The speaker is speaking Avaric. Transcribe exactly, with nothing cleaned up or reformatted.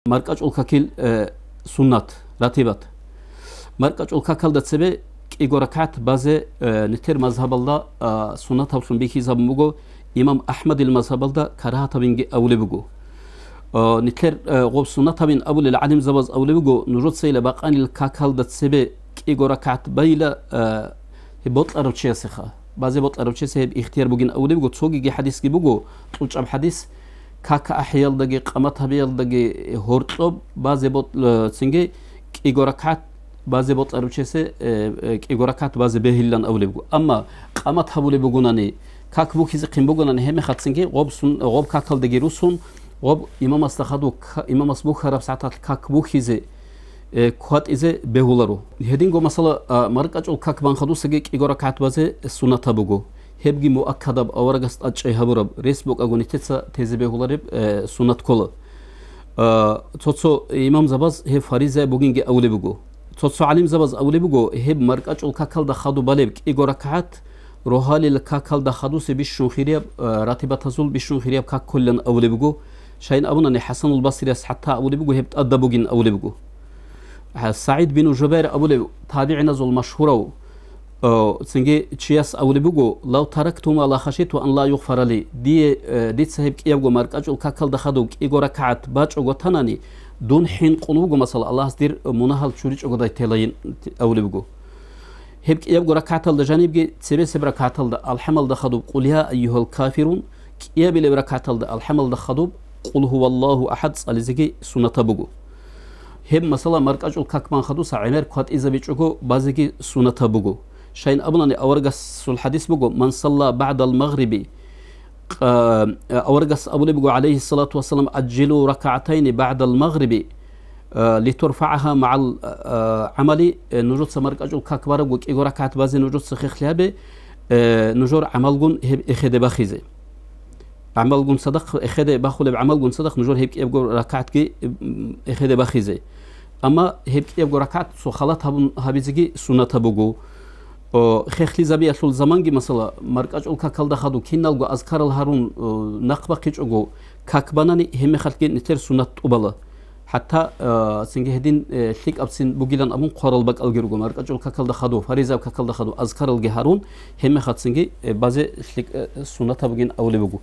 МаркӀачӀул какил, э, суннат, ратибат. МаркӀачӀул какалда цебе кӀиго ракагӀат базе, э, нилъер мазгьабалда, а, суннатаблъун бихьизабун буго, имам АхӀмадил мазгьабалда карагьат гьабинги абулеб буго. Э, нилъер, э, гъоб суннат гьабин абулел гӀалимзабаз абулеб буго, нужецайила бакъанил какалда цебе кӀиго ракагӀат байила, э, гьеб бокьарав чиясеха. Базе бокьарав чиясе гьеб ихтияр бугин абулеб буго, цогиги хӀадисги буго, кьучӀаб хӀадис, как ахӀиялдаги, къамат гьабиялдаги гьоркьоб базе бот-, э, цинги кӀиго ракагӀат базе бокьарав чиясе, э, э, кӀиго ракагӀат базе бегьилан абулеб буго. Амма къамат гьабулеб бугонани, как бухьизехъин бугонани, гьебмехацинги гъоб сун-, гъоб какалдаги русун, гъоб имамасда хадуб, к-, имамас бухьараб сагӀаталъ как бухьизе, э, кватӀизе бегьуларо. Гьединго масала, а, маркӀачӀул как бан хадусаги кӀиго ракагӀат базе суннатаб буго. Гьебги муаккадаб, аварагас тӀадчӀей гьабураб, рес букӀаго нилъеца тезе бегьулареб, э, суннат ккола. А, цо-цо имамзабаз гьеб фаризаяб бугинги абулеб буго. Цо-цо гӀалимзабаз абулеб буго, гьеб маркӀачӀул какалда хадуб балеб кӀиго ракагӀат, рогьалил какалда хадусе бищун хирияб, а, ратибатазул бищун хирияб как кколилан абулеб буго. Шайин абунани, ХӀасанул Басрияс хӀатта абулеб буго, гьеб тӀадаб бугин абулеб буго. А, СагӀид бин Жубайр абулев, табигӀиназул машгьурав, а, цинги чияс абулеб буго, «Лав тарактума ла хашиту ан ла югъфара ли», дие, э, дица гьеб кӀиябго маркӀачӀул какалда хадуб кӀиго ракагӀат бачӀого танани, дун хӀинкъун вуго, масала, Аллагьас дир мунагьал чуричӀогодай телайин, абулеб буго. Гьеб кӀиябго ракагӀаталда жанибги цебесеб ракагӀаталда, алхӀамалда хадуб, «Къул я айюгьал кафирун», кӀиябилеб ракагӀаталда, алхӀамалда хадуб, «Къул гьуваллагьу ахӀад» цӀализеги суннатаб буго. Гьеб, масала, маркӀачӀул как бан хадуса гӀемер кватӀизабичӀого базеги суннатаб буго. Шайин абунани, аварагасул хӀадис буго, «Ман салла багӀдал магъриби», къа-, аварагас абулеб буго, гӀалайгьиссалату вассалам, «Аджжилу ракагӀатайни багӀдал магъриби, э, литурфагӀагьа магӀал, э, гӀамали», э, нужеца маркӀачӀул как барабго кӀиго ракагӀат базе нужеца хехлъи гьабе, э, нужер гӀамалгун гьеб эхеде бахизе. ГӀамалгун цадахъ, эхеде бахулеб гӀамалгун цадахъ нужер гьеб кӀиябго ракагӀатги, м, эхеде бахизе. Амма гьеб кӀиябго ракагӀат цо халат гьабун гьабизеги суннатаб буго. О, хехлъизабиялъул заманги, масала, маркӀачӀул какалда хадуб киналго азкарал гьарун, о, нахъ бахъичӀого как банани, гьебмехалъги нилъер суннат тӀубала. ХӀатта, э, цинги гьедин, э, лъикӀабцин бугилан абун хъварал бакӀалги руго, маркӀачӀул какалда хадуб, фаризаяб какалда хадуб азкаралги гьарун, гьебмехалъ цинги, э, базе лъикӀ-, э, суннатаб бугин абулеб буго.